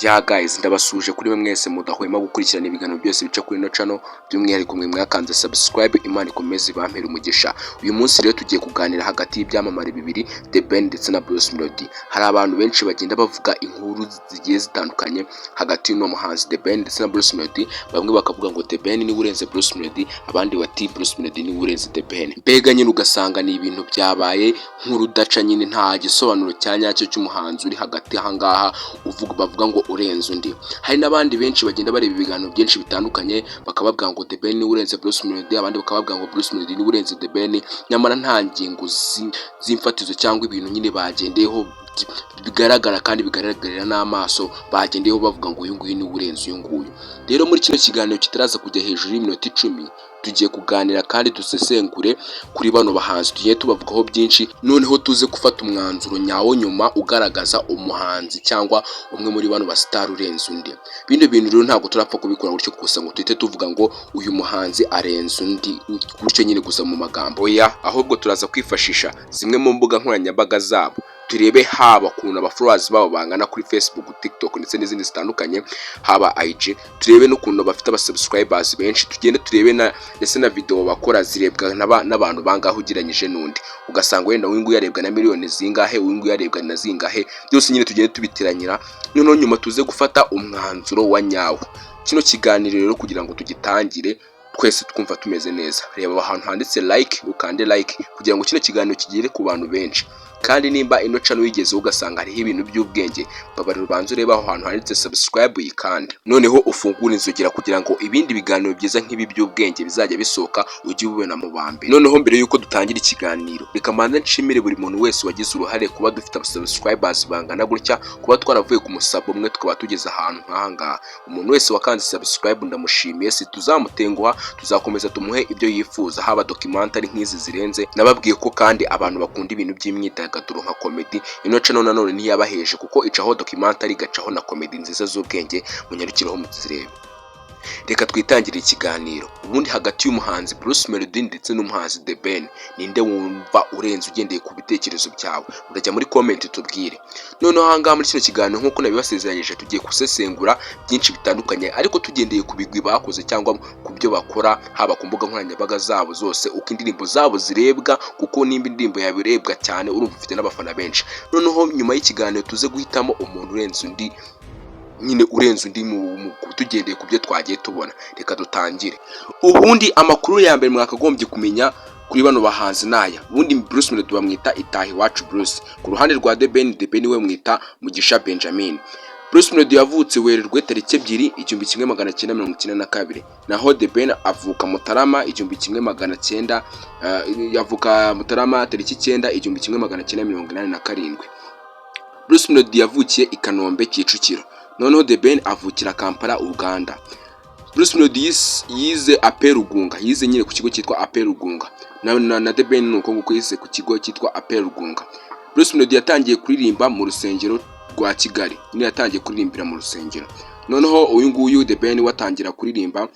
Ya guys, ndabasuhuje kuri mwe mwese mudahwema gukurikirana ibiganiro byose bica kuri ino channel, by'umwihariko mwe mwakanze subscribe. Imana ikomeze ibampere umugisha. Uyu munsi rero tugiye kuganira hagati y'ibyamamare bibiri, The Ben ndetse na Bruce Melody. Hari abantu benshi bagenda bavuga inkuru zigiye zitandukanye hagati y'uno muhanzi The Ben ndetse na Bruce Melody. Bamwe bakavuga ngo The Ben niwe urenze Bruce Melody, abandi bati Bruce Melody niwe urenze The Ben. Mbega nyine ugasanga ni ibintu byabaye nk'urudaca nyine, nta gisobanuro cya nyacyo cy'umuhanzi uri hagati ahangaha uvuga bavuga ngo urenze undi. Hari n'abandi benshi bagenda bareba ibiganiro byinshi bitandukanye, bakababwira ngo The Ben niwe urenze Bruce Melody, abandi bakababwira ngo Bruce Melody niwe urenze The Ben, nyamara nta ngingo z'imfatizo cyangwa ibintu nyine bagendeyeho bigaragara kandi bigaragarira n'amaso bagendeyeho bavuga ngo uyu nguyu niwe urenze uyu nguyu. Rero muri kino kiganiro kitaraza kujya hejuru y'iminota 10, tugiye kuganira kandi dusesengure kuri bano bahanzi, tugiye tubavugaho byinshi, noneho tuze gufata umwanzuro nyawo nyuma ugaragaza umuhanzi cyangwa umwe muri bano basitari urenze undi. Bino bintu rero ntabwo turapfa kubikora gutyo gusa ngo tuhite tuvuga ngo uyu muhanzi arenze undi gutyo nyine gusa mu magambo. Oya, ahubwo turaza kwifashisha zimwe mu mbuga nkoranyambaga zabo, turebe haba ukuntu aba followers babo bangana kuri Facebook, TikTok ndetse n'izindi zitandukanye, haba IG, turebe n'ukuntu bafite aba subscribers benshi, tugende turebe na ndetse na video bakora zirebwa n'abantu bangahe ugereranyije n'undi. Ugasanga wenda uyu nguyu yarebwa na miliyoni zingahe, uyu nguyu yarebwa na zingahe, byose nyine tugende tubiteranyira, noneho nyuma tuze gufata umwanzuro wa nyawo. Kino kiganiro rero kugira ngo tugitangire twese twumva tumeze neza, reba ahantu handitse like, ukande like kugira ngo kino kiganiro kigere ku bantu benshi. Kandi nimba ino channel uyigezeho ugasanga hariho ibintu by'ubwenge, babarira ubanze urebe aho hantu handitse subscribe uyikande, noneho ufungure inzogera kugira ngo ibindi biganiro byiza nk'ibi by'ubwenge bizajya bisohoka ujye ubibona mu ba mbere. Noneho mbere y'uko dutangira ikiganiro, reka mbanze nshimire buri muntu wese wagize uruhare kuba dufite subscribers bangana gutya, kuba twaravuye ku musabo umwe tukaba tugeze ahantu nk'aha ngaha. Umuntu wese wakanze subscribe ndamushimiye, si tuzamutenguha, tuzakomeza tumuhe ibyo yifuza, haba documentary nk'izi zirenze nababwiye ko. Kandi abantu bakunda ibintu by'imyidagaduro nka comedy, ino channel nanone ntiyabaheje kuko icaho documentary, igacaho na comedy nziza z'ubwenge. Munyarukireho muzirebe. Reka twitangire ikiganiro. Ubundi hagati y'umuhanzi Bruce Melody ndetse n'umuhanzi The Ben, ninde wumva urenze ugendeye ku bitekerezo byawe? Urajya muri comment tubwire. Noneho ahangaha muri kino kiganiro, nk'uko nabibasezeranyije, tugiye gusesengura byinshi bitandukanye, ariko tugendeye ku bigwi bakoze cyangwa ku byo bakora, haba ku mbuga nkoranyambaga zabo zose, uko indirimbo zabo zirebwa, kuko nimba indirimbo yawe irebwa cyane urumva ufite n'abafana benshi. Noneho nyuma y'ikiganiro tuze guhitamo umuntu urenze undi nyine, urenze undi tugendeye ku byo twagiye tubona. Reka dutangire. Ubundi amakuru ya mbere mwakagombye kumenya kuri bano bahanzi naya: ubundi Bruce Melody bamwita Itahiwacu Bruce. Ku ruhande rwa The Ben, The Ben we mwita Mugisha Benjamin. Bruce Melody yavutse Werurwe tariki 2, 1992, naho The Ben avuka Mutarama 1900, yavuka Mutarama tariki 9, 1987. Bruce Melody yavukiye i Kanombe, Kicukiro, noneho The Ben avukira Kampala, Uganda. Bruce Melody yize APE Rugunga, yize nyine ku kigo cyitwa APE Rugunga, na The Ben ni uko nguko, yize ku kigo cyitwa APE Rugunga. Bruce Melody yatangiye kuririmba mu rusengero rwa Kigali nyine, yatangiye kuririmbira mu rusengero. Noneho uyu nguyu The Ben we atangira kuririmba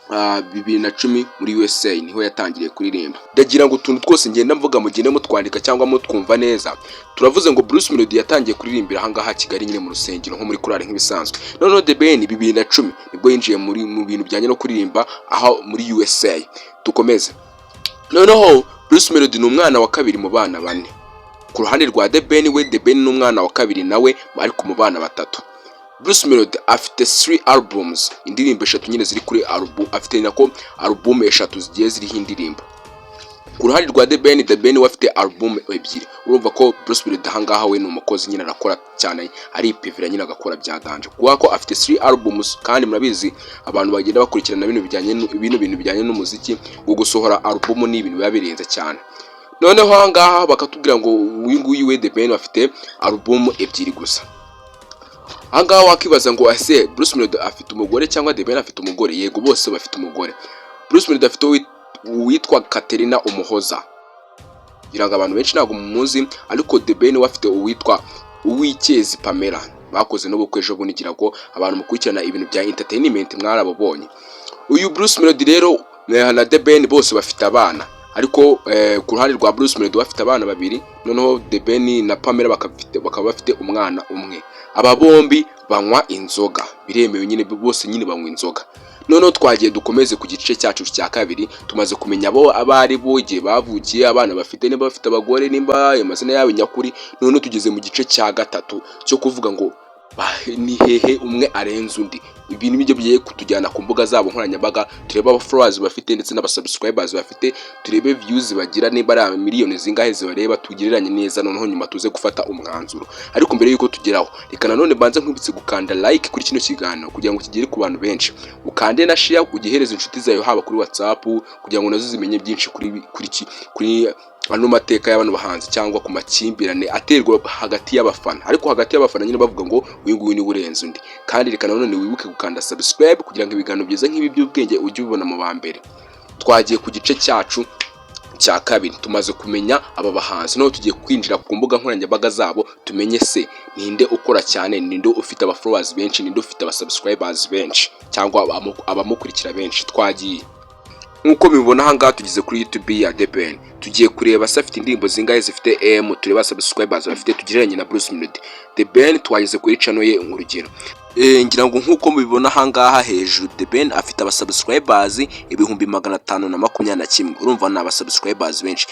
2010 muri USA, niho yatangiriye kuririmba. Ndagira ngo utuntu twose ngenda mvuga mugende mutwandika cyangwa mutwumva neza. Turavuze ngo Bruce Melody yatangiye kuririmbira ahangaha Kigali nyine mu rusengero, nko muri korali nk'ibisanzwe. Noneho The Ben 2010 nibwo yinjiye mu bintu bijyanye no kuririmba aho muri USA. Dukomeze. Noneho Bruce Melody ni umwana wa kabiri mu bana bane. Ku ruhande rwa The Ben we, The Ben ni umwana wa kabiri nawe ariko mu bana batatu. Bruce Melody afite 3 albums, indirimbo eshatu nyine ziri kuri album, afite nako album eshatu zigiye ziriho indirimbo. Ku ruhande rwa The Ben, The Ben we afite album ebyiri. Urumva ko Bruce Melody ahangaha we ni umukozi nyine, arakora cyane, aripivira nyine agakora bya danger, kubera ko afite 3 albums. Kandi murabizi, abantu bagenda bakurikirana bino bijyanye bino bintu bijyanye n'umuziki, ngo gusohora album ni ibintu biba birenze cyane. Noneho ahangaha bakatubwira ngo uyu nguyu we The Ben afite album ebyiri gusa. Ahangaha wakibaza ngo ese Bruce Melody afite umugore cyangwa The Ben afite umugore? Yego, bose bafite umugore. Bruce Melody afite uwitwa Katerina Umuhoza, kugira ngo abantu benshi ntabwo mumuzi, ariko The Ben we afite uwitwa Uwicyezi Pamela, bakoze n'ubukwe ejo bundi, ngira ngo abantu mukurikirana ibintu bya entertainment mwarababonye. Uyu Bruce Melody rero na The Ben bose bafite abana, ariko ku ruhande rwa Bruce Melody bafite abana babiri, noneho The Ben na Pamela bakaba bafite umwana umwe. Aba bombi Banywa inzoga, biremewe nyine, bose nyine banywa inzoga. Noneho twagiye, dukomeze ku gice cyacu cya kabiri. Tumaze kumenya abo ari bo, igihe bavukiye, abana bafite, nimba bafite abagore, nimba amazina yabo nyakuri. Noneho tugeze mu gice cya gatatu cyo kuvuga ngo ni hehe umwe arenze undi. Ibintu nibyo bigiye kutujyana ku mbuga zabo nkoranyambaga, turebe aba followers bafite ndetse n'aba subscribers bafite, turebe views bagira, nimba ari miliyoni zingahe zibareba, tugereranye neza, noneho nyuma tuze gufata umwanzuro. Ariko mbere yuko tugeraho, reka nanone mbanze nkwibutse gukanda like kuri kino kiganiro kugira ngo kigere ku bantu benshi, ukande na share, ugihereze inshuti zawe haba kuri WhatsApp, kugira ngo nazo zimenye byinshi kuri ano mateka y'abano bahanzi cyangwa ku makimbirane aterwa hagati y'abafana, ariko hagati y'abafana nyine bavuga ngo uyu nguyu niwe urenze undi. Kandi reka nanone wibuke gukanda subscribe kugira ngo ibiganiro byiza nk'ibi by'ubwenge ujye ubibona mu ba mbere. Twagiye ku gice cyacu cya kabiri. Tumaze kumenya aba bahanzi, noneho tugiye kwinjira ku mbuga nkoranyambaga zabo, tumenye se ninde ukora cyane, ninde ufite aba followers benshi, ninde ufite aba subscribers benshi cyangwa abamukurikira benshi. Twagiye. Nk'uko mubibona aha ngaha, tugeze kuri YouTube ya The Ben. Tugiye kureba se afite indirimbo zingahe zifite M, tureba subscribers bafite, tugereranye na Bruce Melody. The Ben, twageze kuri channel ye. Urugero, ngira ngo nk'uko mubibona aha ngaha hejuru, The Ben afite aba subscribers 521,000. Urumva ni aba subscribers benshi.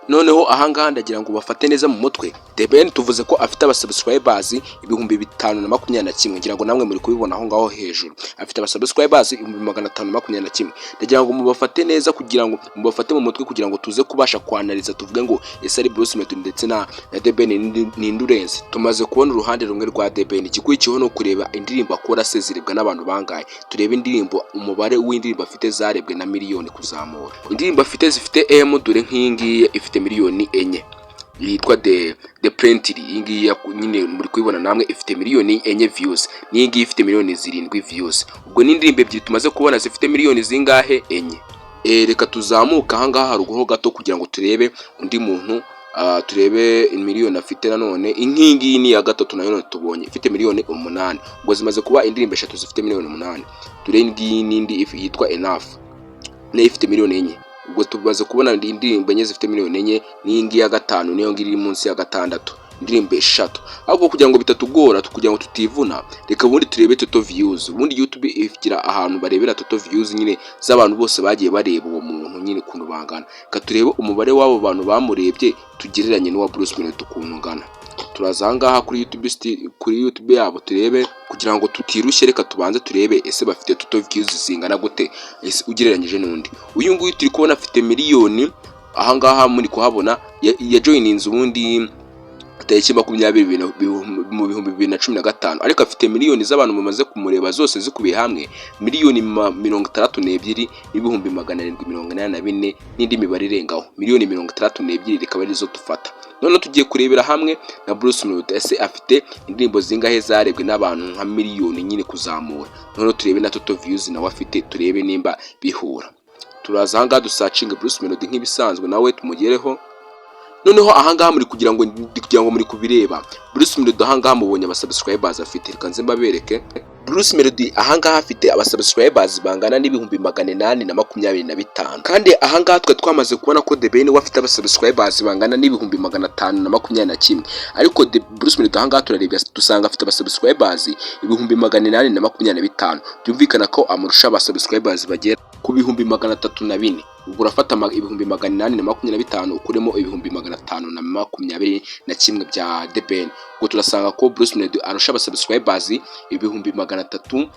Noneho ahangaha ndagira ngo bafate neza mu mutwe. The Ben tuvuze ko afite aba subscribers 521,000. Ngira ngo namwe muri kubibona aho ngaho hejuru, afite aba subscribers 521,000. Ndagira ngo mubafate neza, kugira ngo mubafate mu mutwe, kugira ngo tuze kubasha kwanaliza, tuvuge ngo ese ari Bruce Melody ndetse na The Ben, ninde urenze? Tumaze kubona uruhande rumwe rwa The Ben. Igikurikiyeho ni ukureba indirimbo akora se zirebwa n'abantu bangahe. Turebe indirimbo, umubare w'indirimbo afite zarebwe na miliyoni kuzamura. Indirimbo afite zifite M, dore nk'iyi ngiyi ifite miliyoni 4, yitwa The Plentry. Iyi ngiyi nyine muri kubibona namwe, ifite miliyoni 4 views. N'iyi ngiyi ifite miliyoni 7 views. Ubwo ni indirimbo ebyiri tumaze kubona zifite miliyoni zingahe? 4. Reka tuzamuke ahangaha haruguru ho gato kugira ngo turebe undi muntu, turebe miliyoni afite nanone. Nk'iyi ngiyi ni iya gatatu nayo tubonye ifite miliyoni 8. Ubwo zimaze kuba indirimbo eshatu zifite miliyoni 8. Turebe ngiyi n'indi yitwa Enough, nayo ifite miliyoni 4. Ubwo tumaze kubona indirimbo enye zifite miliyoni 4. N'iyi ngiyi ya gatanu, niyo ngiyi iri munsi ya gatandatu, indirimbo eshatu. Ahubwo kugira ngo bitatugora, kugira ngo tutivuna, reka ubundi turebe total views. Ubundi YouTube igira ahantu barebera total views nyine z'abantu bose bagiye bareba uwo muntu nyine ukuntu bangana. Reka turebe umubare w'abo bantu bamurebye, tugereranye n'uwa Bruce Melody ukuntu ungana. Turaza aha ngaha kuri YouTube yabo turebe. Kugira ngo tutirushye, reka tubanze turebe ese bafite total views zingana gute, ese ugereranyije n'undi. Uyu nguyu turi kubona afite miliyoni, aha ngaha muri kuhabona, ya joininze ubundi tariki 20 mu 2015, ariko afite miliyoni z'abantu bamaze kumureba zose zikubiye hamwe 62,784,000 n'indi mibare irengaho. Miliyoni 62 rikaba arizo dufata. Noneho tugiye kurebera hamwe na Bruce Melody, ese afite indirimbo zingahe zarebwe n'abantu nka miliyoni nyine kuzamura? Noneho turebe na total views nawe afite, turebe nimba bihura. Turaza ahangaha dusearchinge Bruce Melody nk'ibisanzwe, nawe tumugereho. Noneho ahangaha muri kugira ngo ndi kugira ngo muri kubireba, Bruce Melody ahangaha mubonye aba subscribers afite. Reka nze mbabereke. Bruce Melody ahangaha afite aba subscribers bangana n'825,000, kandi ahangaha twe twamaze kubona ko The Ben we afite aba subscribers bangana n'521,000. Ariko The Bruce Melody ahangaha turarebye dusanga afite aba subscribers 825,000. Byumvikana ko amurusha aba subscribers bagera ku 304,000. Ubwo urafata 825,000 ukuremo 521,000 bya The Ben, ubwo turasanga ko Bruce Melody arusha aba subscribers 304,000.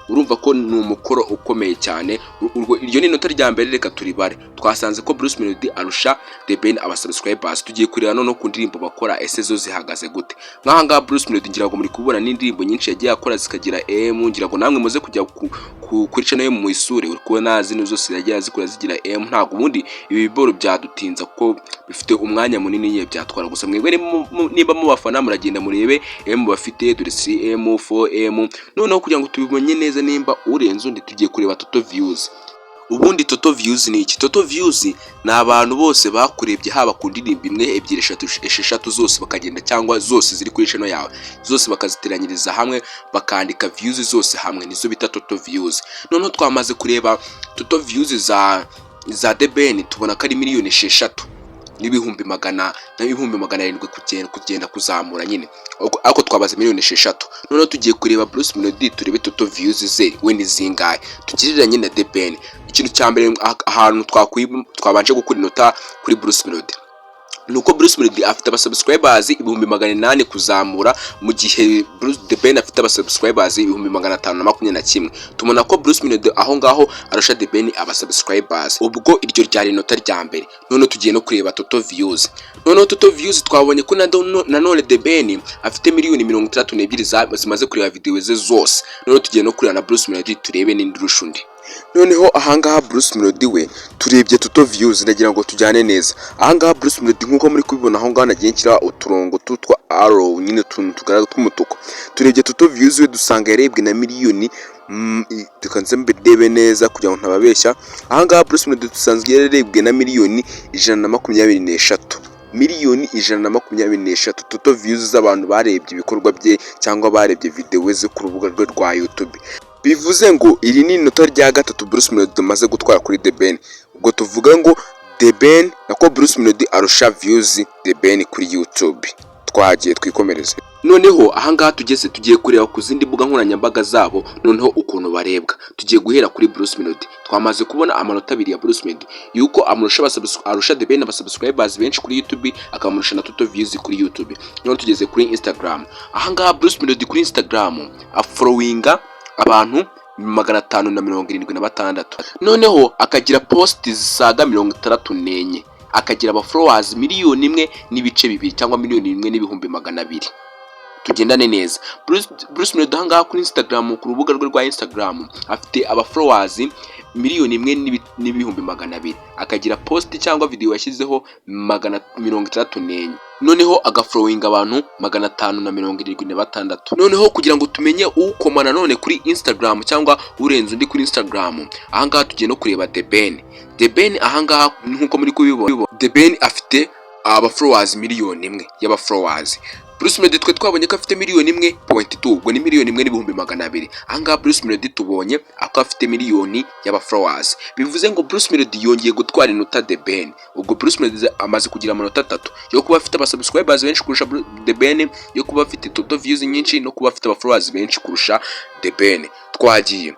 Urumva ko ni umukoro ukomeye cyane. Urwo iryo ni inota rya mbere, reka turibare. Twasanze ko Bruce Melody arusha The Ben aba subscribers. Tugiye kureba noneho ku ndirimbo bakora, ese zo zihagaze gute? Nk'aha ngaha Bruce Melody ngira ngo muri kubona n'indirimbo nyinshi yagiye akora zikagira M. Ngira ngo namwe muze kujya kuri channel ye mu isure, uri kubona zino zose yagiye azikora zigira M. Ntabwo ubundi ibi biboro byadutinza kuko bifite umwanya munini nyine byatwara. Gusa mwebwe niba mubafana, muragenda murebe M bafite. Dore CM 4M. Noneho kugira ngo tubimenye neza nimba urenze undi, tugiye kureba total views. Ubundi total views ni iki? Total views ni abantu bose bakurebye, haba ku ndirimbo imwe, ebyiri, eshatu, esheshatu zose bakagenda, cyangwa zose ziri kuri channel yawe zose bakaziteranyiriza hamwe, bakandika views zose hamwe, nizo bita total views. Noneho twamaze kureba total views za The Ben, tubona ko ari miliyoni 6. n'ibihumbi 100 n'ibihumbi 700 kugenda kuzamura nyine, ariko twabaze miliyoni 6. Noneho tugiye kureba Bruce Melody, turebe total views ze we ni zingahe, tugereranye na The Ben. Ikintu cya mbere ahantu twabanje gukura inota kuri Bruce Melody ni uko Bruce Melody afite abasubscribers 800,000 kuzamura, mu gihe Bruce The Ben afite abasubscribers 521,000. Tubona ko Bruce Melody aho ngaho arusha The Ben abasubscribers. Ubwo iryo ryari inota rya mbere. Noneho tugiye no kureba total views. Noneho total views twabonye ko nanone The Ben afite miliyoni 62 zimaze kureba video ze zose. Noneho tugiye no kureba na Bruce Melody, turebe n'indi urusha undi. Noneho ahangaha Bruce Melody we turebye total views, ndagira ngo tujyane neza. Ahangaha Bruce Melody, nk'uko muri kubibona aho ngaho nagiye nshyira uturongo tutwa arrow nyine, utuntu tugaragara tw'umutuku. Turebye total views we, dusanga yarebwe na miliyoni, reka nze mbirebe neza kugira ngo ntababeshya. Ahangaha Bruce Melody dusanzwe yarebwe na miliyoni 123, miliyoni 123 total views z'abantu barebye ibikorwa bye cyangwa barebye video ze ku rubuga rwe rwa YouTube. Bivuze ngo iri ni inota rya gatatu Bruce Melody amaze gutwara kuri The Ben. Ubwo tuvuga ngo The Ben, nako Bruce Melody arusha views The Ben kuri YouTube. Twagiye, twikomereze. Noneho ahangaha tugeze, tugiye kureba ku zindi mbuga nkoranyambaga zabo noneho ukuntu barebwa. Tugiye guhera kuri Bruce Melody. Twamaze kubona amanota abiri ya Bruce Melody, yuko amurusha arusha The Ben abasubscribers benshi kuri YouTube, akamurusha na total views kuri YouTube. Noneho tugeze kuri Instagram. Ahangaha Bruce Melody kuri Instagram afollowinga abantu 576, noneho akagira post zisaga 64, akagira aba followers 1.2 miliyoni cyangwa 1.2 miliyoni. Tugendane neza. Bruce Melody ahangaha kuri Instagram, ku rubuga rwe rwa Instagram, afite aba followers 1.2 miliyoni, akagira post cyangwa video yashyizeho 664, noneho agafollowinga abantu 576. Noneho kugira ngo tumenye ukoma nanone kuri Instagram cyangwa urenze undi kuri Instagram, ahangaha tugiye no kureba The Ben. The Ben ahangaha, nk'uko muri kubibona, The Ben afite aba followers 1 miliyoni y'aba followers. Bruce Melody twe twabonye ko afite 1.2 miliyoni, ubwo ni 1.2 miliyoni. Ahangaha Bruce Melody tubonye ko afite miliyoni y'aba followers. Bivuze ngo Bruce Melody yongeye gutwara inota The Ben. Ubwo Bruce Melody amaze kugira amanota atatu: yo kuba afite abasubscribers benshi kurusha The Ben, yo kuba afite total views nyinshi, no kuba afite aba followers benshi kurusha The Ben. Twagiye.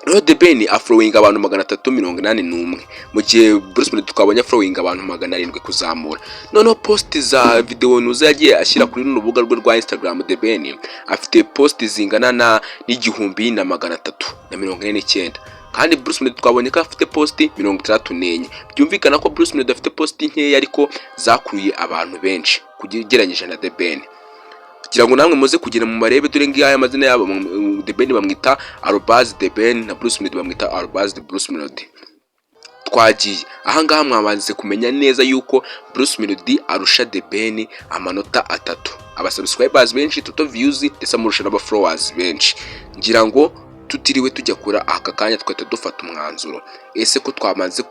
Noneho The Ben afollowinga abantu 381, mu gihe Bruce Melody twabonye afollowinga abantu 700 kuzamura. Noneho post za video nuza yagiye ashyira kuri runo rubuga rwe rwa Instagram, The Ben afite post zingana na n'1349, kandi Bruce Melody twabonye ko afite post 64. Byumvikana ko Bruce Melody afite post nkeya ariko zakuruye abantu benshi ugereranyije na The Ben. Kugira ngo namwe muze kugira mu marebe, dore ngaya amazina yabo: The Ben bamwita @TheBen, na Bruce Melody bamwita @TheBruceMelody. Twagiye. Ahangaha mwabanze kumenya neza yuko Bruce Melody arusha The Ben amanota atatu: aba subscribers benshi, total views, ndetse amurusha n'aba followers benshi. Ngira ngo tutiriwe tujya kura aka kanya twahita dufata umwanzuro. Ese ko twabanje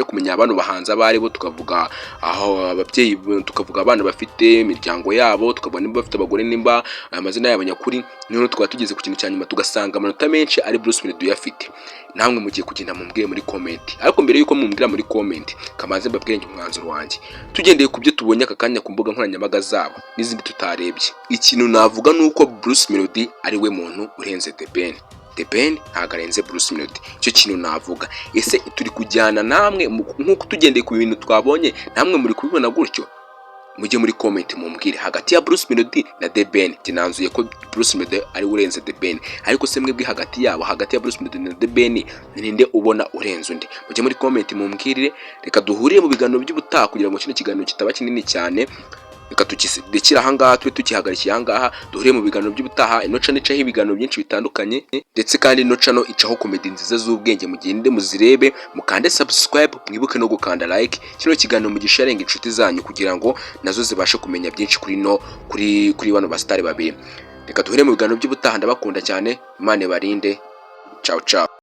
kumenya bano bahanzi abo ari bo, tukavuga aho ababyeyi, tukavuga abana bafite imiryango yabo, tukabona nimba bafite abagore, nimba amazina yabo nyakuri, noneho tukaba tugeze ku kintu cya nyuma, tugasanga amanota menshi ari Bruce Melody uyafite. Namwe mugiye kugenda mumbwire muri comment. Ariko mbere yuko mumbwira muri comment, kamanze mbabwire umwanzuro wanjye tugendeye ku byo tubonye aka kanya ku mbuga nkoranyambaga zabo n'izindi tutarebye. Ikintu navuga ni uko Bruce Melody ari we muntu urenze The Ben. The Ben ntabwo arenze Bruce Melody. Icyo kintu navuga. Ese turi kujyana namwe nk'uko tugendeye ku bintu twabonye, namwe muri kubibona gutyo? Mujye muri comment mumbwire hagati ya Bruce Melody na The Ben. Njye nanzuye ko Bruce Melody ari we urenze The Ben, ariko se mwebwe hagati yabo, hagati ya Bruce Melody na The Ben, ninde ubona urenze undi? Mujye muri comment mumbwirire. Reka duhurire mu biganiro by'ubutaha. Kugira ngo kino kiganiro kitaba kinini cyane, reka tukidekire ahangaha, tube tukihagarikiye ahangaha. Duhuriye mu biganiro by'ubutaha. Ino channel icaho ibiganiro byinshi bitandukanye, ndetse kandi ino channel icaho comedy nziza z'ubwenge. Mugende muzirebe, mukande subscribe, mwibuke no gukanda like. Kino kiganiro mugisharinga inshuti zanyu kugira ngo nazo zibashe kumenya byinshi kuri no kuri kuri bano basitari babiri. Reka duhure mu biganiro by'ubutaha. Ndabakunda cyane, Imana ibarinde. Ciao ciao.